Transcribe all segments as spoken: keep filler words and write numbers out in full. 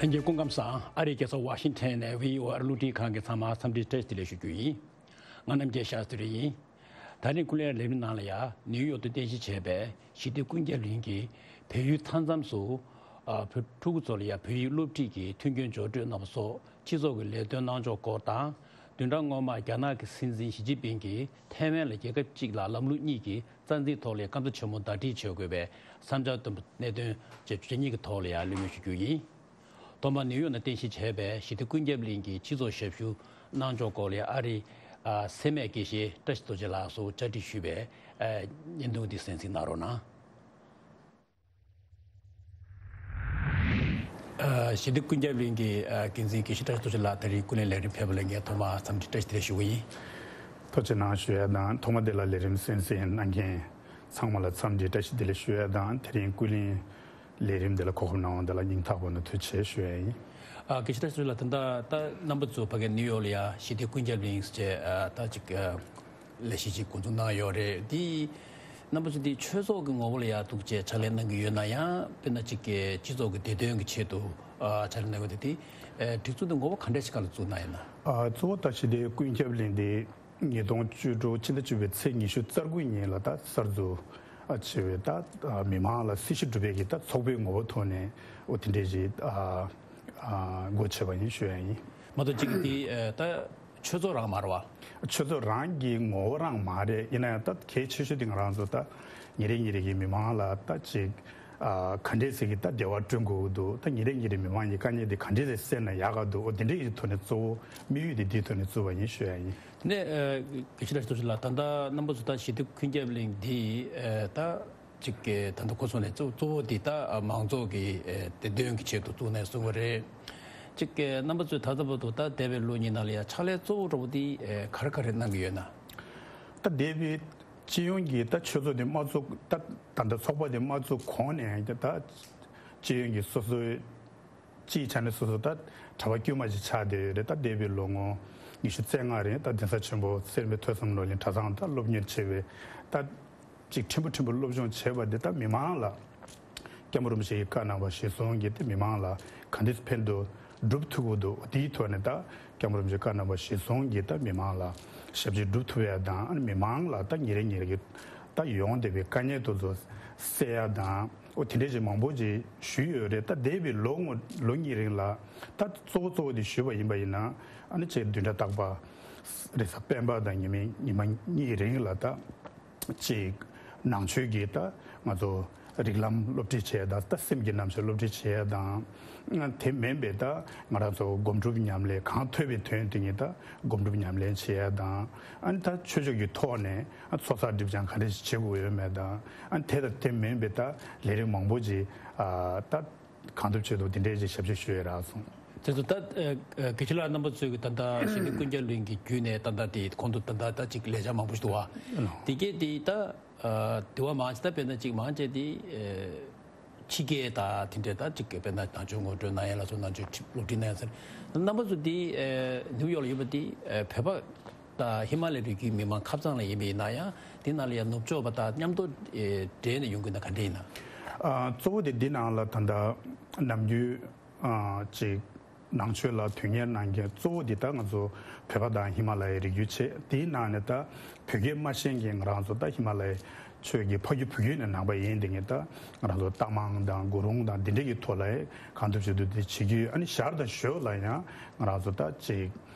ལྷན་རྒྱས་སྐུ་ཁམས་བཟང་། ཨ་རིའི་རྒྱལ་ས་ཝ་ཤིང་ཊོན་ནས་བྷི་ཨོ་ཨེ་རླུང་འཕྲིན་ཁང་གི་ཚང་མར་འཚམས་འདྲི་བཀྲ་ཤིས་བདེ་ལེགས་ཞུ་རྒྱུ་ཡིན། ང་རྣམ་རྒྱལ་ཤཱསྟྲི་ཡིན། ད་རིང་ཀུན་གླེང་ལས་རིམ་ནང་ལ་ཡང་ནིའུ་ཡོག་ཏུ་རྟེན་གཞི་བྱས་པའི་ཞི་བདེ་ཀུན་ཁྱབ་གླིང་གིས་བལ་ཡུལ་མཐའ་མཚམས་སུ་ཨ་བོད་ཕྲུ་གུ་ཚོ་ལ་ཡང་བོད་ཡིག་སློབ་ཁྲིད་ཀྱི་མཐུན་རྐྱེན་སྦྱོར་སྤྲོད་གནང་བ་སོགས་སྤྱི་ཚོགས་ཀྱི་ལས་དོན་གནང་ཕྱོགས་སྐོར་དང་། བདུན་ཕྲག་སྔོན་མར་རྒྱ་ནག་གི་སྲིད་འཛིན་ཞི་ཅིན་ཕིང་གིས་ཐའེ་ཝན་ལ་རྒྱལ་ཁབ་གཅིག་ལ་ལམ་ལུགས་གཉིས་ཀྱི་རྩ་འཛིན་ཐོག་ལ་སྐམ་ས་ཆེན་མོ་ཟླ་སྒྲིལ་བྱེད་དགོས་པའི་བསམ་འཆར་བཏོན་པ་གནད་དོན་བཅས་བཅུ་གཉིས་ཀྱི་ཐོག་ལ་ཡང་གླེང་མོལ་ཞུ་རྒྱུ་ཡིན། ཐོག་མར་ནིའུ་ཡོག་ནང་རྟེན་གཞི་བྱས་པའི་ཞི་བདེ་ཀུན་ཁྱབ་གླིང་གི་སྤྱི་ཚོགས་ཞབས་ཞུ་གནང་ཕྱོགས་སྐོར་ལ་ཨ་རིའི་ཨ་སེམས་མེད་དགེ་བཤེས་བཀྲ་ཤིས་རྡོ་རྗེ་ལགས་སུ་བཅར་འདྲི་ཞུས་པའི་ཨ་བརྙན་ཐུང་འདི་གསན་གཟིགས་གནང་རོགས་གནང་། ཨ་ཞི་བདེ་ཀུན་ཁྱབ་གླིང་གི་ཨ་འགན་འཛིན་དགེ་བཤེས་བཀྲ་ཤིས་རྡོ་རྗེ་ལགས་ད་རིང་ཀུན་གླེང་ལས་རིམ་ཕེབས་པ་ལ་ངས་ཐོག་མར་འཚམས་འདྲི་བཀྲ་ཤིས་བདེ་ལེགས་ཞུ་གི་ཡིན། ཐུགས་རྗེ་གནང་ཞུ་ཡ་དང་ཐོག་མ་དེ་ལ་ལས་རིམ་གསན་གཟིགས་གནང་མཁན་ཚང་མ་ལ་འཚམས་འདྲི་བཀྲ་ཤིས་བདེ་ལེགས་ཞུ་ཡ་དང་དེ་རིང་ཀུན་གླེང་ལས་རིམ་འདི་ལ་གོ་སྐབས་གནང་བ་འདི་ལ་སྙིང་ཐག་པ་ནས་ཐུགས་རྗེ་ཆེ་ཞུ་ཡ་ཡིན། ཨ་དགེ་བཤེས་བཀྲ་ཤིས་རྡོ་རྗེ་ལགས་ད་ལྟ་ད་རྣམ་པ་ཚོ་ཕ་གི་ནིའུ་ཡོག་ལ་ཡ་ཞི་བདེ་ཀུན་ཁྱབ་གླིང་ཟེར་བྱས་ཨ་ད་ཅིག་ཨ་ལས་གཞི་ཅིག་འགོ་འཛུགས་གནང་ཡོད་རེད། འདི་རྣམ་པ་ཚོ་འདི་ཆོས་ཚོགས་ཀྱི་ངོ་བོ་ལ་ཡ་འདུག་བྱས་ཕྱག་ལས་གནང་གི་ཡོད་ན་ཡང་དཔེར་ན་ཅིག་གི་སྤྱི་ཚོགས་ཀྱི་བདེ་དོན་གྱི་ཆེད་དུ་ཨ་ཕྱག་ལས་གནང་གི་ཡོད་དེ་དེ་ཨ་སྒྲིག་འཛུགས་འདི་ངོ་བོ་ག་འདྲ་ཞིག་སྒང་ལ་བཙུགས་གནང་ཡོད་ན། ཨ་གཙོ་བོ་ད་ཞི་བདེ་ཀུན་ཁྱབ་གླིང་འདི་ཉིས་སྟོང་བཅུ་དྲུག་ཕྱི་ཟླ་བཅུ་པའི་ཚེས་ཉི་ཤུ་རྩ་དགུ་ཉིན་ལ་ད་གསར་འཛུགས་ཨ་བྱས་པའི་ད་ཨ་མི་མང་ལ་སྲི་ཞུ་སྒྲུབ་པའི་གི་ད་ཚོགས་པའི་ངོ་བོ་ཐོག་ནས་འོ་དེ་འདྲས་ཞིག་ཨ་ཨ་སྒོ་ཕྱེ་བ་ཡིན་ཞུ་ཡ་ཡིན། མ་གཏོགས་གཅིག་འདི་ཨ་ད་ཆོས་ཚོགས་རང་མ་རེད་བ། ཆོས་ཚོགས་རང་གི་ངོ་བོ་རང་མ་རེད། ཡིན་ན་ཡང་ད་གལ་ཆེ་ཤོས་དེ་ང་རང་ཚོ་ད་ཉིན་རེ་ཉིན་རེ་གི་མི་མང་ལ་ད་ཅིག་ཨ་ག་འདྲས་ཟེར་གི་ད་བདེ་བ་བསྐྲུན་དགོས་ཀྱི་འདུག་ད་ཉིན་རེ་ཉིན་རེ་མི་མང་གི་དཀའ་ངལ་དེ་ག་འདྲས་ཟེར་སེལ་ན་ཡག་ག་འདུག་འོ་དེ་འདྲས་ཀྱི་ཐོག་ནས་གཙོ་བོ་དམིགས་ཡུལ་དེ་འདིའི་ཐོག་ནས་བཙུགས་པ་ཡིན་ཞུ་ཡ་ཡིན། དེ་ནས་ཨ་དགེ་བཤེས་བཀྲ་ཤིས་རྡོ་རྗེ་ལགས་ད་ལྟ་རྣམ་པ་ཚོ་ད་ཞི་བདེ་ཀུན་ཁྱབ་གླིང་འདི་ཨ་ད་ཅིག་གི་ད་ལྟ་གོ་སོང་ནས་གཙོ་གཙོ་བོ་འདི་ད་མང་ཚོགས་ཀྱི་ཨ་བདེ་དོན་གྱི་ཆེད་དུ་བཙུགས་ནས་གསུངས་པ་རེད། ཅིག་གི་རྣམ་པ་ཚོས་ད་ལྟ་བར་དུ་ད་འདས་པའི་ལོ་གཉིས་ནང་ལ་ཡ་ཕྱག་ལས་གཙོ་བོ་འདྲ་བོ་འདི་ཨ་ག་རེ་ག་རེ་གནང་གི་ཡོད་ན། ད་འདས་པའི་སྤྱི་ཡོངས་ཀྱི་ད་ཆོས་ཚོགས་འདི་མ་བཙུགས་ད་ད་ལྟ་ཚོགས་པ་འདི་མ་བཙུགས་གོང་ནས་ད་སྤྱི་ཡོངས་ཀྱི་སོ་སོའི་སྤྱིའི་ཆ་ནས་སོ་སོ་ད་གྲྭ་པ་དཀྱུས་མ་ཞིག་ཆགས་བསྡད་ཡོད་རེད། ད་འདས་པའི་ལོ་ངོ་ཉི་ཤུ་རྩ་ལྔ་རིང་ད་གདན་ས་ཆེན་པོ་སེར་སྨད་ཐོས་བསམ་ནོར་གླིང་གྲྭ་ཚང་ད་སློབ་གཉེར་བྱས་པའི་ད་ཅིག་ཕྲན་བུ་ཕྲན་བུ་སློབ་སྦྱོང་བྱས་པ་འདི་ད་མི་མང་ལ་སྐྱབས་མགོན་རིན་པོ་ཆེ་ཡི་བཀའ་གནང་བ་གཞིར་བཟུང་གིས་ད་མི་མང་ལ་ག་འདྲས་ཕན་ཐོགས་སྒྲུབ་ཐུབ་ཀྱི་འདུག་དེའི་ཐོག་ནས་ད་སྐྱབས་མགོན་རིན་པོ་ཆེ་བཀའ་གནང་བ་གཞིར་བཟུང་གིས་ད་མི་མང་ལ་ཞབས་ཕྱི་སྒྲུབ་ཐུབ་ཡ་དང་ཨ་ནི་མི་མང་ལ་ད་ཉིན་རེ་ཉིན་རེ་གི་ད་ཡོང་བསྡད་པའི་དཀའ་ངལ་དེ་ཚོ་སེལ་ཡ་དང་། ཨོ་དེ་འདྲས་ཅིག་མང་པོ་ཅིག་ཞུས་ཡོད་རེད། ད་འདས་པའི་ལོ་ངོ་ལོ་གཉིས་རིང་ལ་ད་གཙོ་བོ་གཙོ་བོ་དེ་ཞུས་པ་ཡིན་པ་ཡིན་ན་ཨ་ནི་ཅིག་བདུན་ཕྲག་རྟག་པར་རེས་གཟའ་སྤེན་པ་དང་ཉི་མའི་ཉི་མ་གཉིས་རིང་ལ་ད་ཅིག་ནང་ཆོས་ཀྱི་ད་ང་ཚོ་རིགས་ལམ་སློབ་ཁྲིད་བྱས་དང་ད་སེམས་ཀྱི་རྣམ་གཞག་སློབ་ཁྲིད་བྱས་དང་དེ་མིན་པའི་ད་ང་རང་ཚོ་སྒོམ་སྒྲུབ་ཉམས་ལེན་གང་ཐོས་པའི་དོན་དེ་ཉིད་ད་སྒོམ་སྒྲུབ་ཉམས་ལེན་བྱས་དང་ཨ་ནི་ད་ཆོས་ཕྱོགས་ཀྱི་ཐོག་ནས་ཚོགས་བསགས་སྒྲིབ་སྦྱང་ག་འདྲ་ཞིག་བྱེད་དགོས་ཡོད་མེད་དང་ཨ་ནི་དེ་དང་དེ་མིན་པའི་ད་ལས་རིགས་མང་པོ་ཅིག་ཨ་ད་གང་ཐུབ་ཆེད་དུ་དེ་འདྲའི་ཅིག་ཞབས་ཕྱི་ཞུ་ཡས་རག་སོང་། དེ་ཚོ་ད་ཨ་དགེ་བཤེས་ལགས་རྣམ་པ་ཚོས་ཀྱི་ད་ལྟ་ཞི་བདེ་ཀུན་ཁྱབ་གླིང་གི་བརྒྱུད་ནས་ད་ལྟ་དེ་གོང་དུ་ད་ལྟ་ད་ཅིག་ལས་འཆར་མང་པོ་ཞིག་འདུག་བ། དེ་གས་དེ་ད་ཨ་དེ་བ་མང་ཆེ་ད་དཔེར་ན་ཅིག་མང་ཆེ་དེ་ཨ་ཕྱི་རྒྱལ་ད་དེ་འདྲའི་ད་ཅིག་དཔེར་ན་ནང་ཆོས་ངོ་སྤྲོད་གནང་ཡས་ལ་སོགས་ནང་ཆོས་སློབ་ཁྲིད་གནང་ཡས་ཟེར་རྣམ་པ་ཚོ་དེ་ཨ་ནིའུ་ཡོག་ལ་ཡོད་པ་དེ་ཨ་བོད་པ། ད་ཧི་མ་ལ་ཡའི་རི་རྒྱུད་མི་མང་ཁབ་ཚང་ལ་ཡིན་པ་ཡིན་ན་ཡང་དེ་ནང་ལ་ཡང་ནུབ་ཕྱོགས་པ་དང་མཉམ་དུ་ཨེ་འབྲེལ་ནས་ཡོང་གི་ན་ག་འདྲ་ཡིན་ན། ཨ་གཙོ་བོ་དེ་འདི་ནང་ལ་ད་ལྟ་ནམ་རྒྱུན་ཨ་ཅིག་ནང་ཆོས་ལ་དོན་གཉེར་གནང་མཁན་གཙོ་བོ་འདི་ད་ང་ཚོ་བོད་པ་དང་ཧི་མ་ལ་ཡའི་རི་རྒྱུད་བྱས་དེའི་ནང་ནས་ད་བོད་སྐད་མ་ཤེས་མཁན་ང་རང་ཚོ་ད་ཧི་མ་ལ་ཡའི་ཆོས་ཀྱི་ཕ་རྒྱུད་བུ་རྒྱུད་ནས་ནང་པ་ཡིན་དེ་ངས་ད་ང་རང་ཚོ་རྟ་མང་དང་གུ་རུང་དང་འདི་འདྲ་གི་ཐོག་ལ་གང་ཐུབ་ཅི་ཐུབ་དེ་བྱེད་རྒྱུ་ཨ་ནི་ཞར་དང་ཞོར་ལ་ཡང་ང་རང་ཚོ་ད་ཅིག་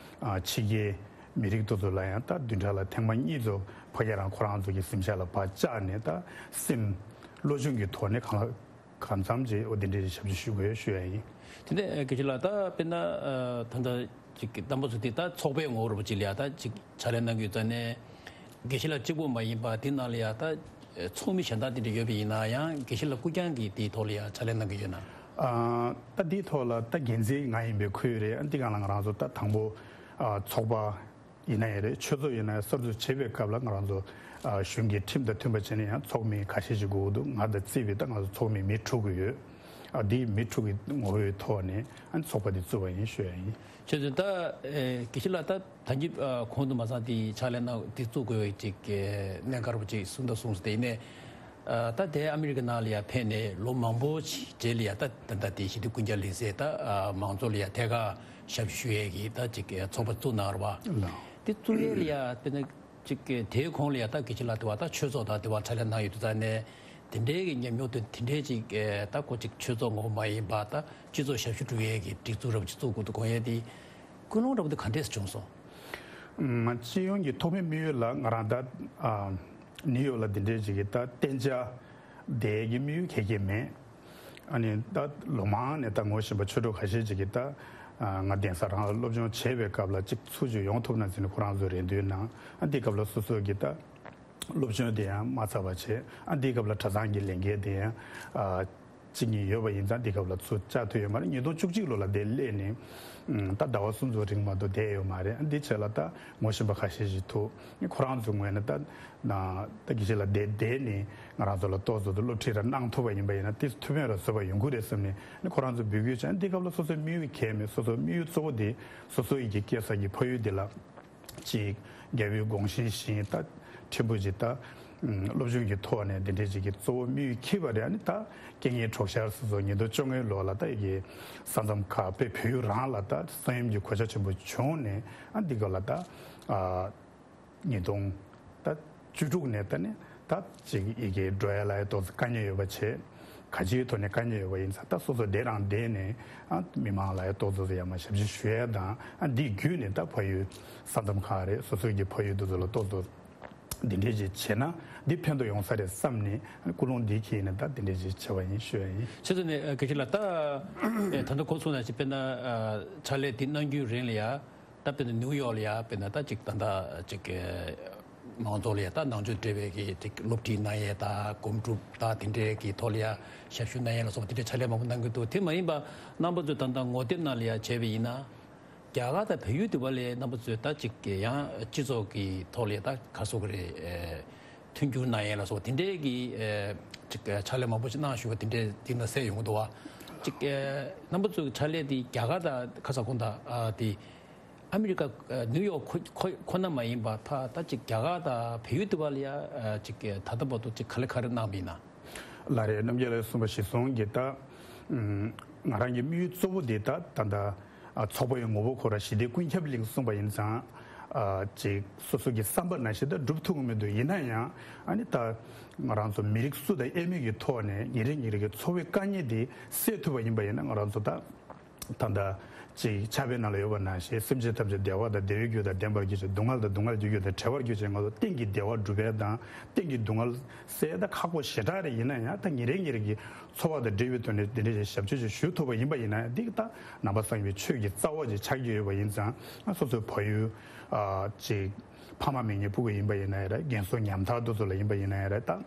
ཨ་ཕྱི་རྒྱལ། མི་རིགས་དེ་ཚོ་ལ་ཡང་ད་བདུན་ཕྲག་ལ་ཐེངས་མ་གཉིས་ཚོ་ཕ་གིར་རང་ཁོ་རང་ཚོ་གི་གཟིམ་ཤག་ལ་ཕར་བཅར་ནས་ད་སེམས་བློ་སྦྱོང་གི་ཐོག་ནས་གང་ལ་གང་འཚམ་ཅིག་འོ་དེ་འདྲའི་ཞབས་ཕྱི་ཞུ་དགོས་ཞུ་ཡ་ཡིན། དེ་ནས་དགེ་བཤེས་ལགས་ད་དཔེར་ན་ད་ལྟ་ཅིག་རྣམ་པ་ཚོ་དེ་ད་ཚོགས་པའི་ངོ་བོ་རུ་ཅིག་ལ་ཡ་ད་ཅིག་ཕྱག་ལས་གནང་གི་ཡོད་ཙང་ནས་དགེ་བཤེས་ལགས་གཅིག་པུ་མ་ཡིན་པ་དེ་ནང་ལ་ཡ་ད་ཚོགས་མི་གཞན་དག་དེ་འདྲ་ཡོད་པ་ཡིན་ན་ཡང་དགེ་བཤེས་ལགས་སྐུ་རྐྱང་གིས་དེའི་ཐོག་ལ་ཡ་ཕྱག་ལས་གནང་གི་ཡོད་ན། ད་དེའི་ཐོག་ལ་ད་འགན་འཛིན་ང་ཡིན་པའི་ཁུལ་རེད། ཨ་འདི་གང་ལ་ང་རང་ཚོ་ད་དང་པོ་ཚོགས་པ་ཡིན་ན་ཡང་རེད། ཆོས་ཚོགས་ཡིན་ན་ཡང་གསར་འཛུགས་བྱེད་པའི་སྐབས་ལ་ང་རང་ཚོ་ཨ་གཞུང་གི་ཁྲིམས་དང་མཐུན་པ་བྱས་ན་ཡང་ཚོགས་མི་ཁ་ཤས་ཤིག་དགོས་ཀྱི་འདུག་ང་དང་བརྩིས་པའི་ད་ང་ཚོ་ཚོགས་མི་མི་དྲུག་གི་ཡོད། ཨ་འདིའི་མི་དྲུག་གི་ངོ་བོའི་ཐོག་ནས་ཨ་ཚོགས་པ་འདི་བཙུགས་པ་ཡིན་ཞུ་ཡ་ཡིན། བྱས་ཙང་ད་ཨེ་དགེ་བཤེས་ལགས་ད་ད་གིན་ཨ་གོང་དུ་མ་ཚང་དེའི་ཕྱག་ལས་གནང་དེ་བཙུགས་དགོས་པའི་ཅིག་གི་གནད་འགག་པོ་ཅིག་གསུངས་ད་གསུངས་སོང་། དེ་ཡིན་ནའི་ ཨ། ད་དེ་ཨ་མི་རི་ཀ་ནང་ལ་ཡ་ཕེབས་ནས་ལོ་མང་པོ་ཞིག་རྗེས་ལ་ཡ་ད་ད་ད་དེ་ཞི་བདེ་ཀུན་ཁྱབ་ལེགས་གསལ་ད་ཨ་མང་ཚོགས་ལ་ཡ་ཐད་ཀར་ཞབས་ཞུ་ཞུ་ཡས་ཀྱི་ད་ཅིག་ཚོགས་པ་བཙུགས་གནང་ར་བ། ལགས། དེ་བཙུགས་ཡས་ལ་ཡ་དཔེར་ན་ཅིག་དེའི་གོང་ལ་ཡ་ད་དགེ་བཤེས་ལགས་དེ་བ་ད་ཆོས་ཚོགས་དང་དེ་བ་ཕྱག་ལས་གནང་ཡོད་དུས་ཙང་ནས་དེ་འདྲའི་གི་ཉམས་མྱོང་དེ་དེ་འདྲའི་ཅིག་ད་ཁོ་ཅིག་ཆོས་ཚོགས་ངོ་མ་ཡིན་པ་ད་སྤྱི་ཚོགས་ཞབས་ཞུ་སྒྲུབ་ཡས་ཀྱི་སྒྲིག་འཛུགས་འདྲ་པོ་ཅིག་བཙུགས་དགོས་འདུག་དགོངས་ཡས་དེ་ཀུན་སློང་འདྲ་པོ་དེ་ག་འདྲས་བྱུང་སོང་། ཨམ། སྤྱི་ཡོངས་ཀྱི་ཐོག་མའི་དམིགས་ཡུལ་ལ་ང་རང་ད་ཨ་ནིའུ་ཡོག་ལ་འདི་འདྲའི་ཅིག་གི་ད་གཏན་འཇགས་བསྡད་ཀྱི་དམིགས་ཡུལ་ག་གེ་མེད། ཨ་ནི་ད་ལོ་མང་ནས་ད་ངོ་ཤེས་པ་ཆོས་གྲོགས་ཁ་ཤས་ཅིག་གིས་ད་ཨ་ང་གདན་ས་རང་ལ་སློབ་སྦྱོང་བྱས་པའི་སྐབས་ལ་ཅིག་ཚུར་ཅིག་ཡོང་ཐུབ་ན་ཟེར་ནས་ཁོ་རང་ཚོས་རེ་འདུན་གནང་། ཨ་འདི་སྐབས་ལ་སོ་སོ་གི་ད་སློབ་སྦྱོང་དེ་ཡང་མ་ཚར་བ་བྱས། ཨ་འདི་སྐབས་ལ་གྲྭ་ཚང་གི་ལས་འགན་དེ་ཡང་ཨ་གཅིག་གཉིས་ཡོད་པ་ཡིན་ཙང་འདི་སྐབས་ལ་ཚུར་བཅར་ཐུབ་ཡོད་མ་རེད། ཉིས་སྟོང་བཅུ་གཅིག་ལོ་ལ་དེ་སླེབས་ནས་ཨ་ད་ཟླ་བ་གསུམ་ཙམ་རིང་མ་གཏོགས་བསྡད་ཡོད་མ་རེད། ཨ་འདི་བྱས་ལ་ད་ངོ་ཤེས་པ་ཁ་ཤས་ཤིག་ཐུག་ཁོ་རང་ཚོའི་ངོས་ནས་ད་ན་ད་དགེ་བཤེས་ལགས་དེ་བསྡད་ནས་ང་རང་ཚོ་ལ་ཏོག་ཙམ་དུ་སློབ་ཁྲིད་ར་གནང་ཐུབ་པ་ཡིན་པ་ཡིན་ན་དེ་ཐུགས་ཕན་ར་གསོས་པ་ཡོང་གི་རེད་བསམ་ནས་ཨ་ནི་ཁོ་རང་ཚོ་འབོད་སྐུལ་བྱས། ཨ་འདི་སྐབས་ལ་སོ་སོའི་དམིགས་ཡུལ་གལ་མེད། སོ་སོའི་དམིགས་ཡུལ་གཙོ་བོ་དེ་སོ་སོ་ཡི་གི་སྐྱེས་ས་ཀྱི་ཕ་ཡུལ་འདི་ལ་ཅིག་རྒྱལ་པོའི་དགོངས་གཞི་བཞིན་ད་ཕྲན་བུ་ཅིག་ད་ཨམ་སློབ་སྦྱོང་གི་ཐོག་ནས་འདི་འདྲའི་ཅིག་གི་གཙོ་བོ་དམིགས་ཡུལ་འཁྱེར་བ་རེད། ཨ་ནི་ད་རྐྱེན་ངན་གྲོགས་ཤར་སོ་སོ་ཉིས་སྟོང་བཅོ་ལྔ་ལོ་ལ་ད་ཡི་གེ་ས་མཚམས་ཁག་དཔེ་བོད་ཡུལ་རང་ལ་ད་ས་ཡོམ་གྱི་གོད་ཆག་ཆེན་པོ་བྱུང་ནས་ཨ་འདི་ག་ལ་ད་ཨ་ཉིས་སྟོང་ད་བཅུ་དྲུག་ནས་ད་ནི་ད་ཅིག་ཡི་གེ་འགྲོ་ཡ་ལ་ཡ་ཏོག་ཙམ་དཀའ་ངལ་ཡོད་པ་བྱས། ག་ཅིའི་ཐོག་ནས་དཀའ་ངལ་ཡོད་པ་ཡིན་ཙང་ད་སོ་སོ་བསྡད་རང་བསྡད་ནས་ཨ་མི་མང་ལ་ཡ་ཏོག་ཙམ་ཙམ་ཡ་མ་ཞབས་ཞུ་ཞུ་ཡ་དང་། ཨ་འདི་བརྒྱུད་ནས་ད་ཕ་ཡུལ་ས་མཚམས་ཁག་རེད། སོ་སོའི་གི་ཕ་ཡུལ་དེ་ཚོ་ལ་ཏོག་ཙམ་འདི་འདྲས་ཅིག་བྱས་ན་འདི་ཕན་ཐོགས་ཡོང་ས་རེད་བསམ་ནས་ཨ་ཀུན་སློང་འདི་འཁྱེར་ནས་ད་འདི་འདྲས་ཅིག་བྱས་པ་ཡིན་ཞུ་ཡ་ཡིན། ཆེད་དུ་ནས་ཨ་དགེ་བཤེས་ལགས་ད་ཨེ་ད་ལྟ་གོ་སོང་ན་ཅིག་དཔེར་ན་ཨ་ཕྱག་ལས་འདི་གནང་རྒྱུའི་རིང་ལ་ཡ། ད་དཔེར་ན་ནིའུ་ཡོག་ལ་ཡ་དཔེར་ན་ད་ཅིག་ད་ལྟ་ཅིག་མང་ཚོགས་ལ་ཡ་ད་ནང་ཆོས་འབྲེལ་བའི་གི་ཅིག་སློབ་ཁྲིད་གནང་ཡས་དང་སྒོམ་སྒྲུབ་དང་དེ་འདྲའི་གི་ཐོག་ལ་ཡ་ཞབས་ཞུ་གནང་ཡས་ལ་སོགས་པ་དེ་འདྲའི་ཕྱག་ལས་མང་པོ་གནང་གི་འདུག་དེ་མ་ཡིན་པ་རྣམ་པ་ཚོས་ད་ལྟ་ངོ་དེབ་ནང་ལ་ཡ་བྱས་པ་ཡིན་ན། རྒྱ་གར་དང་བལ་ཡུལ་དུ་བ་ལས་རྣམ་པ་ཚོས་ད་ཅིག་གི་ཡང་སྤྱི་ཚོགས་ཀྱི་ཐོག་ལ་ཡ་ད་ག་སོགས་ཀྱི་རེད། མཐུན་འགྱུར་གནང་ཡས་ལ་སོགས་པ་དེ་འདྲའི་གི་ཅིག་ཕྱག་ལས་མང་པོ་ཞིག་གནང་བཞུགས་པ་དེ་འདྲའི་དེ་ན་གསལ་ཡོང་གི་འདུག་བ། ཅིག་རྣམ་པ་ཚོའི་ཕྱག་ལས་དེ་རྒྱ་གར་དང་ཁ་ས་ཁོང་དང་དེ། ཨ་མི་རི་ཀ་ཨ་ནིའུ་ཡོག་ཁོ་ཁོ་ཁོ་ན་མ་ཡིན་པ་ཕ་ད་ཅིག་རྒྱ་གར་དང་བལ་ཡུལ་དུ་བ་ལ་ཡ་ཨ་ཅིག་ད་ལྟ་བར་དུ་ཅིག་ག་ལེ་ག་རེ་གནང་བ་ཡིན་ན། ལགས་རེད། རྣམ་རྒྱལ་ལགས་གསུངས་པ་གཞིར་བཟུང་གིས་ད་ཨམ་ང་རང་གི་དམིགས་ཡུལ་གཙོ་བོ་དེ་ད་ད་ལྟ་ཨ་ཚོགས་པ་ཡི་ངོ་བོ་ཁོ་ར་ཞི་བདེ་ཀུན་ཁྱབ་གླིང་གསུངས་པ་ཡིན་ཙང་ཨ་ཅིག་སོ་སོ་གི་བསམ་པ་ནང་བཞིན་ད་སྒྲུབ་ཐུབ་ཀྱི་མི་འདུག་ཡིན་ན་ཡང་ཨ་ནི་ད་ང་རང་ཚོ་མི་རིགས་སུ་དང་དབྱེ་མེད་ཀྱི་ཐོག་ནས་ཉིན་རེ་ཉིན་རེ་གི་འཚོ་བའི་དཀའ་ངལ་དེ་སེལ་ཐུབ་པ་ཡིན་པ་ཡིན་ན་ང་རང་ཚོ་ད། ད་ལྟ་ཅིག་ཕྱག་དཔེ་ནང་ལ་ཡོད་པ་ནང་བཞིན་སེམས་ཅན་ཐམས་ཅད་བདེ་བ་དང་བདེ་བའི་རྒྱུ་དང་ལྡན་པར་གྱུར་ཅིག་སྡུག་བསྔལ་དང་སྡུག་བསྔལ་གྱི་རྒྱུ་དང་བྲལ་བར་གྱུར་ཅིག་ང་ཚོ་གཏན་གྱི་བདེ་བ་སྒྲུབ་པའི་དང་གཏན་གྱི་སྡུག་བསྔལ་སེལ་ད་ཁག་པོ་ཞེ་དྲག་རེ་ཡིན་ན་ཡང་ད་ཉིན་རེ་ཉིན་རེ་གི་འཚོ་བ་དང་འབྲེལ་བའི་ཐོག་ནས་འདི་འདྲའི་ཞབས་ཕྱི་ཞིག་ཞུ་ཐུབ་པ་ཡིན་པ་ཡིན་ན་ཡང་འདི་ད་ནང་པ་སངས་རྒྱས་པའི་ཆོས་ཀྱི་རྩ་བ་ཅིག་ཆགས་ཀྱི་ཡོད་པ་ཡིན་ཙང་ང་སོ་སོའི་བལ་ཡུལ་ཨ་ཅིག་ཕ་མ་མེད་མཁན་སྤུ་གུ་ཡིན་པ་ཡིན་ན་ཡང་རེད། རྒན་གསོ་ཉམ་ཐག་དེ་ཚོ་ལ་ཡིན་པ་ཡིན་ན་ཡང་རེད་ད།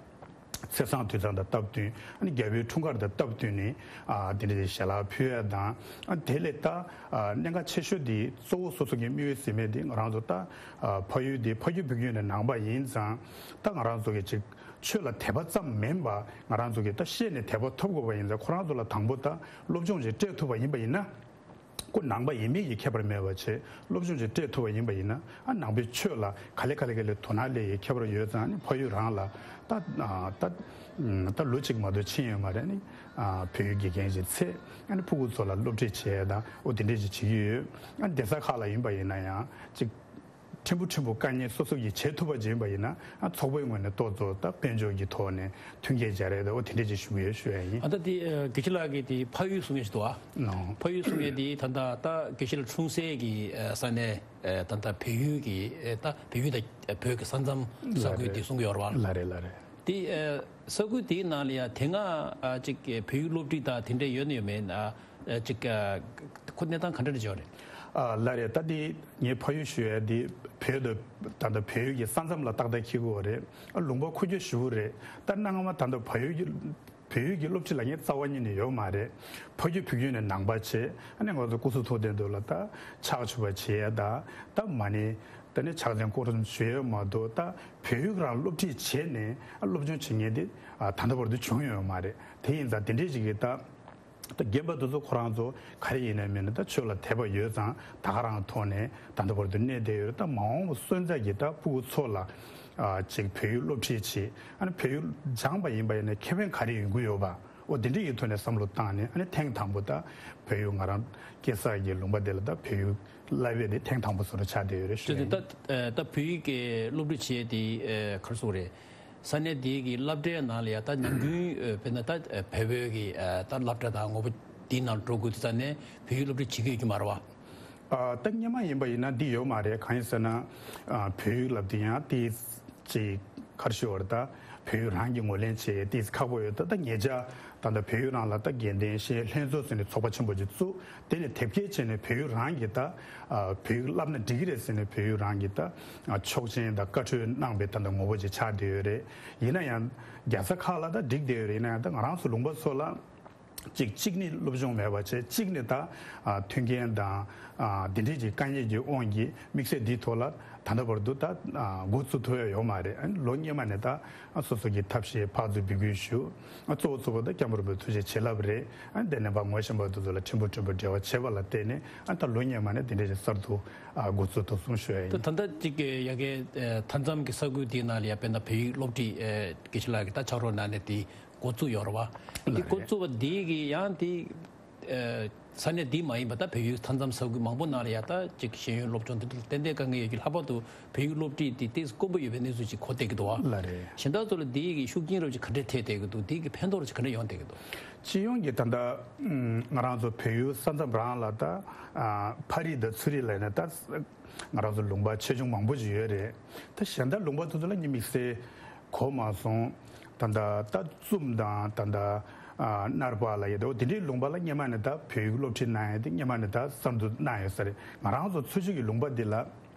ཚེས་བཟང་དུས་བཟང་དང་སྟབས་བསྟུན། ཨ་ནི་རྒྱལ་པོའི་འཁྲུངས་སྐར་དང་སྟབས་བསྟུན་ནས་ཨ་དེ་འདྲའི་ཞལ་ལག་ཕུལ་ཡ་དང་། ཨ་དེ་ལས་ད་ཨ་གནད་འགག་ཆེ་ཤོས་དེ་གཙོ་བོ་སོ་སོ་གི་དམིགས་ཡུལ་ཟེར་མེད་དེ་ང་རང་ཚོ་ད་ཨ་ཕ་ཡུལ་དེ་ཕ་རྒྱུད་བུ་རྒྱུད་ནས་ནང་པ་ཡིན་ཙང་ད་ང་རང་ཚོ་གི་ཅིག་ཆོས་ལ་དད་པ་ཙམ་མིན་པ་ང་རང་ཚོ་གི་ད་ཤེས་ནས་དད་པ་ཐོབ་དགོས་པ་ཡིན་ཙང་ཁོ་རང་ཚོ་ལ་དང་པོ་ད་སློབ་སྦྱོང་ཅིག་སྤྲད་ཐུབ་པ་ཡིན་པ་ཡིན་ན། ཁོ་ནང་པ་ཡིན་མིན་གྱི་ཁྱད་པར་མེད་པ་བྱས་སློབ་སྦྱོང་ཅིག་སྤྲད་ཐུབ་པ་ཡིན་པ་ཡིན་ན་ཨ་ནང་པའི་ཆོས་ལ་ག་ལེ་ག་ལེ་ག་ལེ་དོ་སྣང་སླེབས་ཡའི་ཁྱད་པར་ཡོད་ཙང་ནི་ཕ་ཡུལ་རང་ལ་ད་ད་ད་ལོ་གཅིག་མ་གཏོགས་ཕྱིན་ཡོད་མ་རེད། ནི་བོད་ཡིག་དགེ་རྒན་ཞིག་ཚད་ཨ་ནི་ཕྲུ་གུ་ཚོ་ལ་སློབ་ཁྲིད་བྱེད་ཡ་དང་འོ་དེ་འདྲས་ཅིག་བྱེད་ཀྱི་ཡོད། ཨ་གདན་ས་ཁག་ལ་ཡིན་པ་ཡིན་ན་ཡང་ཅིག་ཕྲན་བུ་ཕྲན་བུ་དཀའ་ངལ་སོ་སོ་གིས་བྱེད་ཐུབ་པ་ཅིག་ཡིན་པ་ཡིན་ན་ཨ་ཚོགས་པའི་ངོས་ནས་ཏོག་ཙམ་ད་དཔལ་འབྱོར་གྱི་ཐོག་ནས་མཐུན་རྐྱེན་སྦྱར་ཡས་དང་འོ་དེ་འདྲས་ཅིག་ཞུ་གི་ཡོད་ཞུ་ཡ་ཡིན། ཨ་ད་དེ་དགེ་བཤེས་ལགས་ཀྱིས་དེ་ཕ་ཡུལ་གསུང་ཡས་ཞིག་འདུག་ཨ། ནོ། ཕ་ཡུལ་གསུང་ཡས་དེ་ད་ལྟ་ད་དགེ་བཤེས་ལགས་འཁྲུངས་སའི་གི་ས་གནས་ད་ལྟ་བལ་ཡུལ་གྱི་ད་བལ་ཡུལ་དང་བོད་ཀྱི་ས་མཚམས་ས་ཁུལ་དེ་གསུང་གི་ཡོད་རེད་བ། ལགས་རེད་ལགས་རེད། དེ་ས་ཁུལ་དེའི་ནང་ལ་ཡ་དེ་སྔ་ཅིག་བལ་ཡུལ་སློབ་ཁྲིད་དང་དེ་འདྲས་ཡོད་ན་ཡོད་མེད་ན། ཨ་ཅིག་ཨ་ཁོ་གནས་སྟངས་ག་འདྲ་རེད་ཅོག་རེད། ཨ་ལགས་རེད། ད་འདི་ངའི་ཕ་ཡུལ་ཞུ་ཡ་འདི་བོད་དུ་ད་ལྟ་བལ་ཡུལ་གྱི་ས་མཚམས་ལ་ཏག་ཏག་འཁེལ་གྱི་ཡོད་རེད། ཨ་ལུང་པ་ཁུག་ཀྱོག་ཞེ་པོ་རེད། ད་གནའ་སྔ་མ་ད་ལྟ་བལ་ཡུལ་གྱི་བལ་ཡུལ་གྱི་སློབ་ཁྲིད་ལ་ངས་རྩ་བ་ཉིད་ནས་ཡོད་མ་རེད། ཕ་རྒྱུད་བུ་རྒྱུད་ནས་ནང་པ་བྱས་ཨ་ནི་ང་ཚོ་སྐུ་གཟུགས་ཐུགས་རྟེན་དུ་ལ་ད་ཕྱག་མཆོད་པ་བྱེད་ཡ་ད་ད་མ་ཎི་ད་ནི་ཕྱག་འཚལ་སྐོར་གསུམ་ཞུ་ཡ་མ་གཏོགས་ད་བལ་ཡུལ་རང་སློབ་ཁྲིད་བྱས་ནས་ཨ་སློབ་སྦྱོང་བྱེད་མཁན་དེ་ཨ་ད་ལྟ་བར་དུ་བྱུང་ཡོད་མ་རེད། དེ་ཡིན་ཙང་དེ་འདྲས་ཅིག་གིས་ད། ད་རྒན་པ་དེ་ཚོ་ཁོ་རང་ཚོ་ག་རེ་ཡིན་ནའི་མིན་ནའི་ད་ཆོས་ལ་དད་པ་ཡོད་ཙང་ད་ག་རང་ཐོག་ནས་ད་ལྟ་བར་དུ་གནས་བསྡད་ཡོད་རེད། ད་མ་འོངས་པ་སོན་རྩ་གི་ད་ཕྲུ་གུ་ཚོ་ལ་ཨ་ཅིག་བོད་ཡིག་སློབ་ཁྲིད་བྱེད། ཨ་ནི་བོད་ཡིག་སྦྱངས་པ་ཡིན་པ་ཡིན་ནའི་ཁེ་ཕན་ག་རེ་ཡོང་གི་ཡོད་པ། འོ་དེ་འདྲ་ཡི་ཐོག་ནས་བསམ་བློ་བཏང་ནས། ཨ་ནི་ཐེངས་དང་པོ་ད་བོད་ཡིག་ང་རང་སྐྱེས་ས་གི་ལུང་པ་དེ་ལ་ད་བོད་ཡིག་བསླབ་ཡས་དེ་ཐེངས་དང་པོ་བཟོ་འདྲ་ཆགས་བསྡད་ཡོད་རེད་ཞུ་ཡ་ཡིན། ད་ད་བོད་ཡིག་གི་སློབ་ཁྲིད་བྱེད་ཡས་དེ་ག་རེ་ཟེར་དགོས་རེད། ས་གནས་དེ་གི་སློབ་གྲྭའི་ནང་ལ་ཡ་ད་ཉིན་རྒྱུན་དཔེར་ན་ད་བོད་བོད་ཀྱི་ད་སློབ་གྲྭ་དང་ངོ་བོ་དེའི་ནང་འགྲོ་དགོས་དུས་ཙ་ནས་བོད་ཡིག་སློབ་ཁྲིད་བྱེད་ཀྱི་ཡོད་ཀྱི་མ་རེད་བ། ཨ་ད་སྔོན་མ་ཡིན་པ་ཡིན་ན་འདི་ཡོད་མ་རེད། གང་ཡིན་ཟེར་ན་ཨ་བོད་ཡིག་ལབ་དུས་ཡང་དེ་ཅིག་ག་རེ་ཞུ་དགོས་རེད། ད་བོད་ཡིག་རང་གི་ངོས་ལེན་བྱེད་ཡས་དེ་ཁག་པོ་ཡོད། ད་ད་ཉེ་ཆར་ད་ལྟ་བོད་ཡིག་རང་ལ་ད་དགེ་ལྡན་ཤེས་ཡོན་ལྷན་ཚོགས་ཟེར་ནས་ཚོགས་པ་ཆེན་པོ་ཅིག་བཙུགས། དེ་ནས་དེབ་སྐྱེལ་བྱས་ནས་བོད་ཡིག་རང་གི་ད་ཨ་བོད་ཡིག་བསླབ་ན་འགྲིག་གི་རེད་ཟེར་ནས་བོད་ཡིག་རང་གི་ད་ཨ་ཆོག་མཆན་དང་བཀའ་འཁྲོལ་གནང་བའི་ད་ལྟ་ངོ་བོ་ཅིག་ཆགས་བསྡད་ཡོད་རེད། ཡིན་ན་ཡང་རྒྱལ་ས་ཁག་ལ་ད་འགྲིག་བསྡད་ཡོད་རེད། ཡིན་ན་ཡང་ད་ང་རང་ཚོ་ལུང་པ་ཚོ་ལ་གཅིག་གཅིག་ནི་སློབ་སྦྱོང་མེད་པ་བྱས། གཅིག་ནི་ད་ཨ་མཐུན་རྐྱེན་དང་ཨ་འདི་འདྲའི་གི་དཀའ་ངལ་གྱི་དབང་གིས་དམིགས་བསལ་འདིའི་ཐོག་ལ་ད་ལྟ་བར་དུ་ད་ཨ་འགོ་བཙུགས་ཐུབ་ཡ་ཡོད་མ་རེད། ཨ་ནི་ལོ་སྔོན་མ་ནས་ད་ཨ་སོ་སོ་གི་ཐབས་ཤེས་ཕར་ཚུར་འབོད་སྐུལ་ཞུ། ཨ་གཙོ་བོ་གཙོ་བོ་ད་སྐྱབས་མགོན་རིན་པོ་ཆེའི་ཐུགས་རྗེ་བྱིན་རླབས་རེད། ཨ་དེ་ནས་ཕར་ངོ་ཤེས་པ་དེ་ཚོ་ལ་ཕྲན་བུ་ཕྲན་བུ་འབྲེལ་བ་བྱས་པ་ལ་བརྟེན་ནས་ཨ་ད་ལོ་སྔོན་མ་ནས་དེ་འདྲ་ཞིག་གསར་དུ་ཨ་འགོ་བཙུགས་ཐུབ་སོང་ཞུ་ཡ་ཡིན། ད་ད་ལྟ་གཅིག་གི་ཡ་གི་ཨ་མཐའ་མཚམས་ཀྱི་ས་ཁུལ་དེའི་ནང་ལ་ཡ་དཔེར་ན་བོད་ཡིག་སློབ་ཁྲིད་ཨ་དགེ་བཤེས་ལགས་ཀྱིས་ད་ཕྱག་རོགས་གནང་ནས་དེ་འགོ་བཙུགས་ཡོད་རེད་བ། དེ་ལགས་འགོ་རེད། བཙུགས་པ་དེ་གི་ཡང་དེ་ཨ་ས་གནས་འདི་མ་ཡིན་པ་ད་བལ་ཡུལ་མཐའ་མཚམས་ས་ཁུལ་མང་པོ་ནང་ལ་ཡ་ད་ཅིག་ཤེས་ཡོན་སློབ་སྦྱོང་དེ་ཚོ་ཏན་ཏན་དཀའ་ངལ་ཡོད་ཀྱི། ལྷག་པར་དུ་བལ་ཡུལ་སློབ་ཁྲིད་དེ་ཏོག་ཙམ་དཀོན་པོ་ཡོད་པའི་གནས་ཚུལ་ཅིག་གོ་བསྡད་ཀྱི་འདུག་བ། ལགས་རེད། གཞན་དག་ཚོ་ལ་འདི་གི་ཤུགས་རྐྱེན་རབ་ཅིག་ག་འདྲས་ཐེབས་བསྡད་ཀྱི་འདུག་འདི་གི་ཕན་ཐོགས་རབ་ཅིག་ག་འདྲས་ཡོང་བསྡད་ཀྱི་འདུག་སྤྱི་ཡོངས་ཀྱི་ད་ལྟ་ང་རང་ཚོ་བལ་ཡུལ་ས་མཚམས་རང་ལ་ད་ཨ་ཕ་རི་དང་ཚུ་རི་ལབ་ནས་ད་ང་རང་ཚོ་ལུང་པ་ཆེ་ཆུང་མང་པོ་ཞིག་ཡོད་རེད། ད་གཞན་དག་ལུང་པ་དེ་ཚོ་ལ་ངས་དམིགས་བསལ་གོ་མ་སོང་། ད་ལྟ་ད་ཙུམ་དང་ད་ལྟ་ཨ་ནར་པ་ལ་ཡོད་དོ། དེ་འདྲའི་ལུང་པ་ལ་སྔོན་མ་ནས་ད་བོད་ཡིག་སློབ་ཁྲིད་གནང་ཡས་དེ་སྔོན་མ་ནས་ད་གསར་དུ་གནང་ཡོད་ས་རེད། ང་རང་ཚོ་ཚོ་ཆུང་གི་ལུང་པ་འདི་ལ་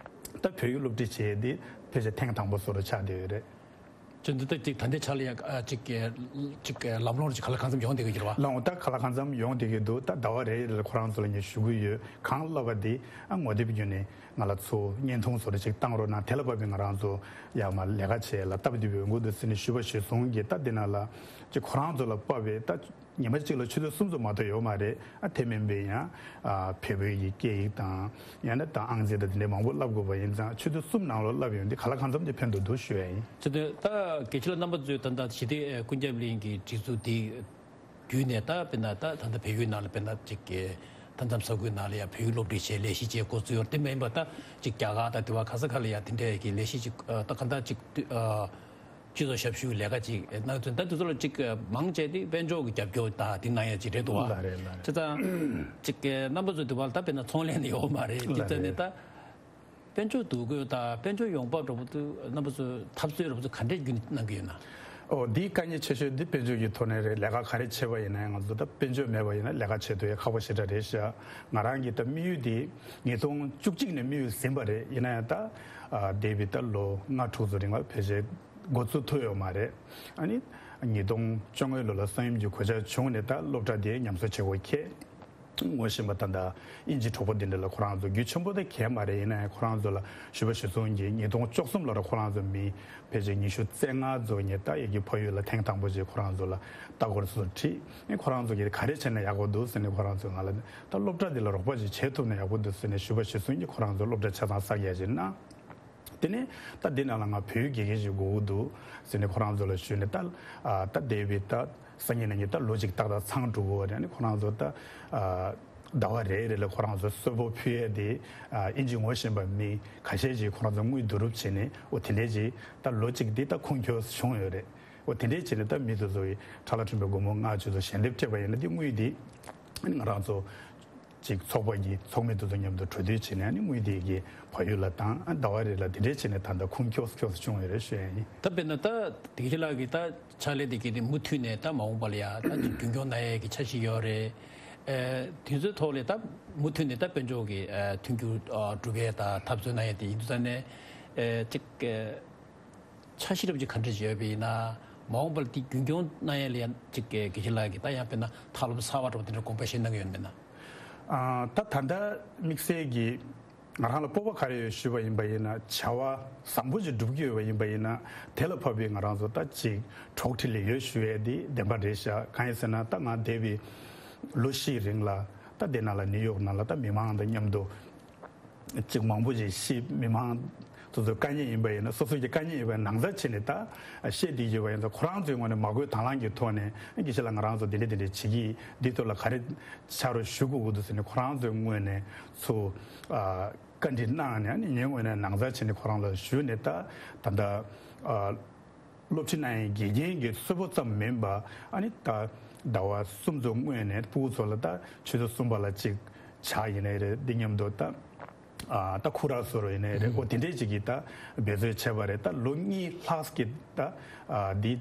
ད་བོད་ཡིག་སློབ་ཁྲིད་བྱེད་ཡས་དེ་ཕལ་ཆེར་ཐེངས་དང་པོ་བཟོ་འདྲ་ཆགས་བསྡད་ཡོད་རེད། ཅི་འདི་ལྟར་ཅིག་ད་ལྟའི་ཆ་ལ་ཡ་ཨ་ཅིག་གི་ཅིག་གི་ལམ་ལྷོང་ཅིག་ག་ལ་གང་འཚམ་ཡོང་བསྡད་ཀྱི་ཡོད་རེད་བ། ལགས་འོང་། ད་ག་ལ་གང་འཚམ་ཡོང་བསྡད་ཀྱི་འདུག་ད་ཟླ་བ་རེ་རེ་ལ་ཁོ་རང་ཚོ་ལ་ངས་ཞུ་གི་ཡོད། གང་བསླབ་པ་དེ་ཨ་ངོ་དེབ་བརྒྱུད་ནས་ང་ལ་ཚུར་བརྙན་ཐུང་བཟོ་འདྲ་ཅིག་བཏང་རོགས་གནང་། དེ་ལ་བབས་པའི་ང་རང་ཚོ་ཡར་མར་ལས་ཀ་བྱེད་ལ་སྟབས་བདེ་པོ་ཡོང་གི་འདུག་ཟེར་ནས་ཞུས་པ་ཞུས་སོང་གི། ད་འདི་ནང་ལ་ཅིག་ཁོ་རང་ཚོ་ལ་དཔག་པའི་ད་ཉི་མ་གཅིག་ལ་ཆུ་ཚོད་གསུམ་ཙམ་མ་གཏོགས་ཡོད་མ་རེད། ཨ་དེ་མིན་པའི་ཡང་ཨ་བལ་པོའི་ཡི་སྐད་ཡིག་དང་ཡང་ན་ད་ཨང་རྩིས་དང་དེ་འདྲའི་མང་པོ་བསླབ་དགོས་པ་ཡིན་ཙང་ཆུ་ཚོད་གསུམ་ནང་ལོགས་བསླབ་ཡོང་དུས་ག་ལ་གང་འཚམ་དེ་ཕན་ཐོགས་འདུག་ཞུ་ཡ་ཡིན། ཅི་སྟེ་ད་དགེ་བཤེས་ལགས་རྣམ་པ་ཚོས་ད་ལྟ་ཞི་བདེ་ཀུན་ཁྱབ་གླིང་གི་སྒྲིག་འཛུགས་དེ་བརྒྱུད་ནས་ད་དཔེར་ན་ད་ད་ལྟ་བལ་ཡུལ་ནང་ལ་དཔེར་ན་ཅིག་གི་མཐའ་མཚམས་ས་ཁུལ་ནང་ལ་ཡང་བལ་ཡུལ་སློབ་ཁྲིད་བྱེད་ལས་གཞི་བྱེད་འགོ་བཙུགས་ཡོད་རེད། དེ་མ་ཡིན་པ་ད་ཅིག་རྒྱ་གར་དང་དེ་བ་ག་ས་ག་ལ་ཡང་དེ་འདྲའི་གི་ལས་གཞི་ཅིག་ད་ག་འདྲ་ཅིག་སྤྱི་ཚོགས་ཞབས་ཞུའི་ལས་ཀ་ཅིག་གནང་ཚུལ། ད་དེ་ཚོ་ལ་ཅིག་མང་ཆེ་དེ་དཔལ་འབྱོར་གྱི་རྒྱབ་སྐྱོར་དང་དེ་གནང་ཡ་ཅིག་རེད་འདུག་བ། ལགས་རེད། ལགས་རེད། བྱས་ཙང་ཅིག་རྣམ་པ་ཚོ་དེ་བ་ལ་ད་དཔེར་ན་ཚོང་ལས་ནི་ཡོད་མ་རེད། དེ་ལྟ་ནས་ད་དཔལ་འབྱོར་འདུ་འགོད་དང་དཔལ་འབྱོར་ཡོང་འབབ་འདྲ་པོ་དེ་རྣམ་པ་ཚོས་འཐབ་རྩོད་འདྲ་པོ་ཚོ་ག་འདྲས་བརྒྱུད་ནས་གནང་གི་ཡོད་ན། ཨོ་འདིའི་དཀའ་ངལ་ཆེ་ཤོས་འདི་དཔལ་འབྱོར་གྱི་ཐོག་ནས་རེད། ལས་ཀ་ག་རེ་བྱེད་པ་ཡིན་ན་ང་ཚོ་ད་དཔལ་འབྱོར་མེད་པ་ཡིན་ན་ལས་ཀ་བྱེད་ཐུབ་ཡ་ཁག་པོ་ཞེ་དྲག་རེད་ཤག་ང་རང་གི་ད་དམིགས་ཡུལ་འདི་ཉིས་སྟོང་བཅུ་གཅིག་ནས་དམིགས་ཡུལ་ཟིན་པ་རེད། ཡིན་ན་ཡང་ད་ཨ་འདས་པའི་ད་ལོ་ལྔ་དྲུག་ཙམ་རིང་ལ་ཕལ་ཆེར་འགོ་ཚུགས་ཐུབ་ཡོད་མ་རེད། ཨ་ནི་ཉིས་སྟོང་བཅོ་ལྔ་ལོ་ལ་ས་ཡོམ་གྱི་གོད་ཆག་བྱུང་ནས་ད་སློབ་གྲྭ་དེ་ཉམས་གསོ་བྱེད་དགོས་ཁེལ། ངོ་ཤེས་པ་ད་ལྟ་དབྱིན་ཇི་གྲོགས་པོ་འདི་འདྲ་ལ་ཁོ་རང་ཚོ་རྒྱུས་ཆེན་པོ་ད་གས་མ་རེད། ཡིན་ན་ཡང་ཁོ་རང་ཚོ་ལ་ཞུ་བ་ཞུ་སོང་གི་ཉིས་སྟོང་བཅུ་གསུམ་ལོ་ལ་ཁོ་རང་ཚོ་མི་ཕལ་ཆེར་ཉི་ཤུ་རྩ་ལྔ་ཚོ་ངས་ད་ཡ་གི་ཕ་ཡུལ་ལ་ཐེངས་དང་པོ་ཅིག་ཁོ་རང་ཚོ་ལ་ལྟ་སྐོར་སོགས་ཁྲིད། ཨེ་ཁོ་རང་ཚོ་གིས་ག་རེ་བྱས་ན་ཡག་པོ་འདུག་ཟེར་ནས་ཁོ་རང་ཚོ་ང་ལ་ད་སློབ་གྲྭ་འདི་ལ་རོགས་པ་ཅིག་བྱེད་ཐུབ་ན་ཡག་པོ་འདུག་ཟེར་ནས་ཞུ་བ་ཞུ་སོང་གི། ཁོ་རང་ཚོ་སློབ་གྲྭ་ཆ་ཚང་གསར་རྒྱག་བྱས་ན། དེ་ནས་ད་འདི་ནང་ལ་ང་བོད་ཡིག་དགེ་རྒན་ཞིག་དགོས་ཀྱི་འདུག་ཟེར་ནས་ཁོ་རང་ཚོ་ལ་ཞུས་ནས་ད་ཨ་ད་འདས་པའི་ད་སང་ཉིན་གནངས་ཉིན་ད་ལོ་གཅིག་ཏག་ཏག་ཚང་འགྲོ་གི་ཡོད་རེད། ཨ་ནི་ཁོ་རང་ཚོ་ད་ཨ་ཟླ་བ་རེ་རེ་ལ་ཁོ་རང་ཚོ་གསོལ་ཕོགས་ཕུལ་ཡས་དེ་ཨ་དབྱིན་ཇི་ངོ་ཤེས་པ་མི་ཁ་ཤས་ཅིག་ཁོ་རང་ཚོ་དངུལ་བསྡུ་རུབ་བྱས་ནས་འོ་དེ་འདྲས་ཅིག་ད་ལོ་གཅིག་འདི་ད་ཁུངས་འཁྱོལ་བྱུང་ཡོད་རེད། འོ་དེ་འདྲས་བྱས་ནས་ད་མི་དེ་ཚོ་གི་ཁྲ་ལ་ཁྲིམས་པའི་སྒོར་མོ་ལྔ་བཅུ་ཚོ་ཞལ་འདེབས་སྤྲད་པ་ཡིན་ན་འདི་དངུལ་འདི་ཨ་ནི་ང་རང་ཚོ་ཅིག་ཚོགས་པ་གི་ཚོགས་མི་དེ་ཚོ་མཉམ་དུ་གྲོས་བསྡུར་བྱས་ནས་ཨ་ནི་དངུལ་དེ་གི་བལ་ཡུལ་ལ་བཏང་། ཨ་ཟླ་བ་རེ་ལ་དེ་འདྲས་བྱས་ནས་ད་ལྟ་ཁུངས་འཁྱོལ་འཁྱོལ་བྱུང་ཡོད་རེད་ཞུ་ཡ་ཡིན། ད་དཔེར་ན་ད་དེ་གཞི་ལགས་ཀྱི་ད་ཕྱག་ལས་དེ་གི་དེ་མུ་མཐུད་ནས་ད་མ་འོངས་པ་ལ་ཡ་ད་ཅིག་རྒྱུན་སྐྱོང་གནང་ཡས་ཀྱི་འཆར་གཞི་ཡོད་རེད། ཨེ་དེ་ཚོའི་ཐོག་ལ་ད་མུ་མཐུད་ནས་ད་དཔལ་འབྱོར་གྱི་ཨེ་མཐུན་འགྱུར་ཨ་སྒྲུབ་ཡས་ད་འཐབ་རྩོད་གནང་ཡས་དེ་ཡིན་དུས་ཙང་ནས་ཨེ་ཅིག་ཨེ་འཆར་གཞི་རབ་ཅིག་ག་འདྲ་ཅིག་ཡོད་པ་ཡིན་ན། མ་འོངས་པར་དེ་རྒྱུན་སྐྱོང་གནང་ཡས་ལ་ཡང་ཅིག་གི་དགེ་བཤེས་ལགས་ཀྱིས་ད་ཡང་དཔེར་ན་ཐབས་ལམ་གསར་བ་འདྲ་བོ་དེ་འདྲ་དགོངས་པ་བཞེས་གནང་གི་ཡོད་མེད་ན། ཨ་ད་ད་ལྟ་དམིགས་བསལ་གྱི་ང་རང་ལ་སྤོབས་པ་ག་རེ་ཡོད་ཞུས་པ་ཡིན་པ་ཡིན་ན། བྱ་བ་བཟང་པོ་ཅིག་སྒྲུབ་ཀྱི་ཡོད་པ་ཡིན་པ་ཡིན་ན་དེ་ལ་བབས་པའི་ང་རང་ཚོ་ད་ཅིག་གྲོགས་ཁྲི་ལ་ཡོད་ཞུ་ཡས་དེ་བདེན་པ་རེད་ཤག་གང་ཡིན་ཟེར་ན་ད་ང་འདས་པའི་ ལོ་བཞིའི་རིང་ལ་ད་དེ་ནང་ལ་ནིའུ་ཡོག་ནང་ལ་ད་མི་མང་དང་མཉམ་དུ་ཅིག་མང་པོ་ཞིག་ཤི། མི་མང་སོ་སོའི་དཀའ་ངལ་ཡིན་པ་ཡིན་ན། སོ་སོའི་དཀའ་ངལ་ཡིན་པ་ནང་ཚ་བྱས་ནས་ད་བཤད་བསྡད་ཀྱི་ཡོད་པ་ཡིན་ཙང་། ཁོ་རང་ཚོའི་ངོས་ནས་མ་བསྐུལ་དང་བླངས་ཀྱི་ཐོག་ནས། ཨ། དགེ་བཤེས་ལགས་ང་རང་ཚོ་འདི་འདྲ་འདི་འདྲ་བྱེད་ཀྱི་ཡིན། འདིའི་ཐོག་ལ་ག་རེ་ཕྱག་རོགས་ཞུ་དགོས་ཀྱི་འདུག་ཟེར་ནས་ཁོ་རང་ཚོའི་ངོས་ནས་ཚུར་ཨ་བཀའ་འདྲི་གནང་ནས། ཨ་ནི་ངའི་ངོས་ནས་ནང་ཚ་བྱས་ནས་ཁོ་རང་ལ་ཞུས་ནས། ད་ད་ལྟ་ཨ་སློབ་ཁྲིད་གནང་ཡའི་དགེ་རྒན་གྱི་གསོལ་པ་ཙམ་མིན་པ། ཨ་ནི་ད་ཟླ་བ་གསུམ་ཙམ་སྔོན་ནས་སྤུ་གུ་ཚོ་ལ་ད་ཆུ་ཚོད་གསུམ་པ་ལ་གཅིག་ཇ་ཡིན་ནའི་རེད། འདི་མཉམ་དུ་ད་ཨ་ད་ཁུ་ར་ཟེར་བ་ཡིན་ནའི་རེད། ཨོ་དེ་འདྲས་ཅིག་གི་ད་འབད་རྩོལ་བྱས་པ་རེད། ད་ལོ་གཉིས་ལྷག་གི་ད་ཨ་འདི་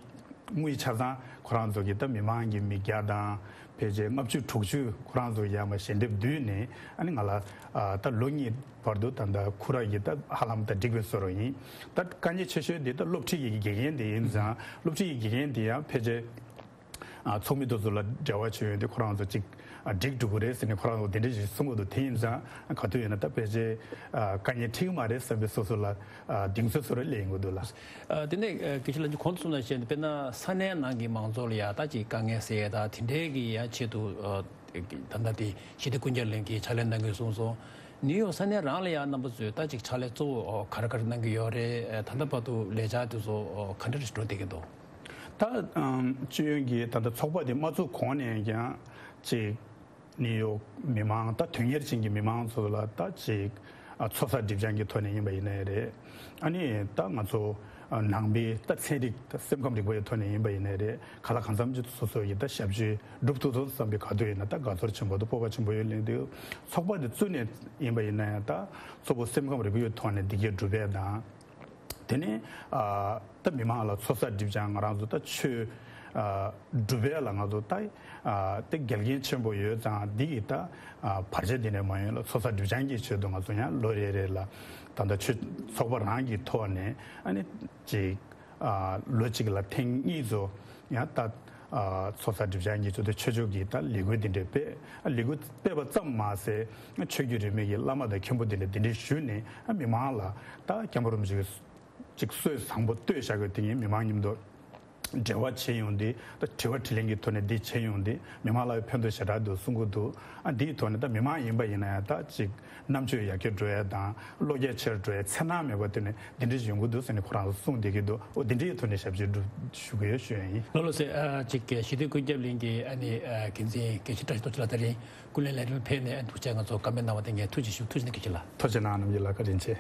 དངུལ་ཆ་ཚང་ཁོ་རང་ཚོ་གི་ད་མི་མང་གི་མི་བརྒྱ་དང་ཕལ་ཆེར་ལྔ་བཅུ་དྲུག་ཅུ་ཁོ་རང་ཚོ་ཡར་མར་ཞལ་འདེབས་བསྡུས་ནས། ཨ་ནི་ང་ལ་ཨ་ད་ལོ་གཉིས་བར་དུ་ད་ད་ཁུ་ར་གི་ད་ཧ་ལམ་ད་འགྲིག་པའི་བཟོ་འདྲ་ཡིན། ད་དཀའ་ངལ་ཆེ་ཤོས་འདི་ད་སློབ་ཁྲིད་ཀྱི་དགེ་རྒན་དེ་ཡིན་ཙང་། སློབ་ཁྲིད་ཀྱི་དགེ་རྒན་དེ་ཡང་ཕལ་ཆེར་ཨ་ཚོགས་མི་དེ་ཚོ་ལ་འབྲེལ་བ་བྱེད་ཡོང་དུས། ཁོ་རང་ཚོ་ཅིག་ཨ་འགྲིག་འགྲོ་གི་རེད་ཟེར་ནས་ཁོ་རང་ཚོ་དེ་འདྲ་ཞིག་གསུང་གི་འདུག། དེ་ཡིན་ཙང་ག་དུས་ཡིན་ན་ད་ཕལ་ཆེར་ཨ་དཀའ་ངལ་འཕྲད་ཀྱི་མ་རེད་བསམ་པའི་སོ་སོ་ལ་ཨ་གདེང་ཚོད་བཟོ་འདྲ་སླེབས་ཡོང་གི་འདུག་ལགས། ཨ་དེ་ནས་ཨ་དགེ་བཤེས་ལགས་ཀྱིས་གོང་དུ་གསུངས་ནང་བཞིན། དཔེར་ན་ས་གནས་ནང་གི་མང་ཚོགས་ལ་ཡ་ད་ཅིག་དཀའ་ངལ་སེལ་ཡ་ད་དེ་འདྲའི་གི་ཡ་ཆེད་དུ་ཨ་ད་ལྟ་དེ་ཞི་བདེ་ཀུན་ཁྱབ་གླིང་གིས་ཕྱག་ལས་གནང་གི་གསུངས་སོང་། ནིའུ་ཡོག་ས་གནས་རང་ལ་ཡ་རྣམ་པ་ཚོས་ད་ཅིག་ཕྱག་ལས་གཙོ་བོ་ག་རེ་ག་རེ་གནང་གི་ཡོད་རེད། ཨ་ད་ལྟ་བར་དུ་ལས་འཆར་དེ་ཚོ་ག་འདྲ་རེ་འགྲོ་བསྡད་ཀྱི་འདུག། ད་ཨམ་སྤྱི་ཡོངས་ཀྱི་ད་ལྟ་ཚོགས་པ་དེ་མ་བཙུགས་གོང་ནས་ཀྱང་ཅིག་ནིའུ་ཡོག་མི་མང་། ད་དོན་གཉེར་ཅན་གྱི་མི་མང་ཚོ་ལ་ད་ཅིག་ཨ་ཚོགས་བསགས་སྒྲིབ་སྦྱང་གི་ཐོག་ནས་ཡིན་པ་ཡིན་ནའི་རེད། ཨ་ནི་ད་ང་ཚོ་ཨ་ནང་པའི་ད་ཚན་རིག་ད་སེམས་ཁམས་རིག་པ་ཡི་ཐོག་ནས་ཡིན་པ་ཡིན་ནའི་རེད། གང་ལ་གང་འཚམ་ཅིག་སོ་སོ་ཡི་ད་ཞབས་ཕྱི་སྒྲུབ་ཐུབ་ཐུབ་བསམ་པའི། ག་དུས་ཡིན་ན་ད་དགའ་ཚོར་ཆེན་པོ་དང་སྤོབས་པ་ཆེན་པོ་ཡོད་གླེང་དུས། ཚོགས་པ་དེ་བཙུགས་ནས་ཡིན་པ་ཡིན་ན་ཡང་ད་གཙོ་བོ་སེམས་ཁམས་རིག་པ་ཡི་ཐོག་ནས་འདི་གའི་སྒྲུབ་པ་དང་། དེ་ནས་ཨ་ད་མི་མང་ལ་ཚོགས་བསགས་སྒྲིབ་སྦྱང་། ང་རང་ཚོ་ད་ཆོས་ཨ་སྒྲུབ་པ་ལ་ང་ཚོ་ད་ཨ་དེ་འགལ་རྐྱེན་ཆེན་པོ་ཡོད་ཙང་། འདི་ཡི་ད་ཨ་བར་ཆད་འདི་ནས་མ་ཡོང་ལ་ཚོགས་བསགས་སྒྲིབ་སྦྱང་གི་ཆེད་དུ་ང་ཚོ་ཡང་ལོ་རེ་རེ་ལ་ད་ལྟ་ཆོས་ཚོགས་པ་རང་གི་ཐོག་ནས་ཨ་ནི་ཅིག་ཨ་ལོ་གཅིག་ལ་ཐེངས་གཉིས་ཚོ་ཡང་ད་ཨ་ཚོགས་བསགས་སྒྲིབ་སྦྱང་གི་ཆེད་དུ་ཆོས་ཕྱོགས་ཀྱི་ད་ལས་འགུལ་འདི་འདྲ་སྤེལ། ཨ་ལས་འགུལ་སྤེལ་བ་ཙམ་མ་ཟད། ཆོས་བརྒྱུད་རིས་མེད་ཀྱི་བླ་མ་དང་མཁན་པོ་འདི་འདྲ་འདི་འདྲ་ཞུས་ནས། ཨ་མི་མང་ལ་ད་སྐྱབས་མགོན་རིན་པོ་ཆེ་གི་ཅིག་སྲོལ་བཟང་པོ་གཏོད་བཞག་གི། དེ་ཡིན་མི་མང་མཉམ་དུ་འབྲེལ་བ་བྱེད་ཡོང་དུས། ད་དྲི་བ་དྲིས་ལན་གྱི་ཐོག་ནས་འདི་བྱེད་ཡོང་དུས། མི་མང་ལ་ཕན་ཐོགས་ཞེ་དྲག་འདུག་གསུང་གི་འདུག། ཨ་འདིའི་ཐོག་ནས་ད་མི་མང་ཡིན་པ་ཡིན་ན་ཡང་ད་ཅིག་རྣམ་དཔྱོད་ཡར་རྒྱས་འགྲོ་ཡ་དང་། བློ་རྒྱ་ཆེར་འགྲོ་ཡ། འཚེར་སྣང་མེད་པ་དེ་ནས་འདི་འདྲ་ཡོང་གི་འདུག་ཟེར་ནས་ཁོ་རང་ཚོ་གསུངས་བསྡད་ཀྱི་འདུག། ཨོ་འདི་འདྲའི་ཐོག་ནས་ཞབས་ཕྱི་སྒྲུབ་ཞུ་གི་ཡོད་ཞུ་ཡ་ཡིན། ལགས་ལགས་སེ། ཨ་ཅིག་ཞི་བདེ་ཀུན་ཁྱབ་གླིང་གི་ཨ་ནི་ཨ་འགན་འཛིན་དགེ་བཤེས་བཀྲ་ཤིས་རྡོ་རྗེ་ལགས་དེ་རིང་ཀུན་གླེང་ལས་རིམ་ཕེབས་ནས་ཐུགས་རྗེ་ཆེ། ང་ཚོ་བཀའ་མོལ་གནང་བ་དེ་ངས་ཐུགས་རྗེ་ཞུ། ཐུགས་རྗེ་གནང་། དགེ་བཤེས་ལགས། ཐུགས་རྗེ་གནང་། རྣམ་རྒྱལ་ལགས་བཀའ་དྲིན་ཆེ།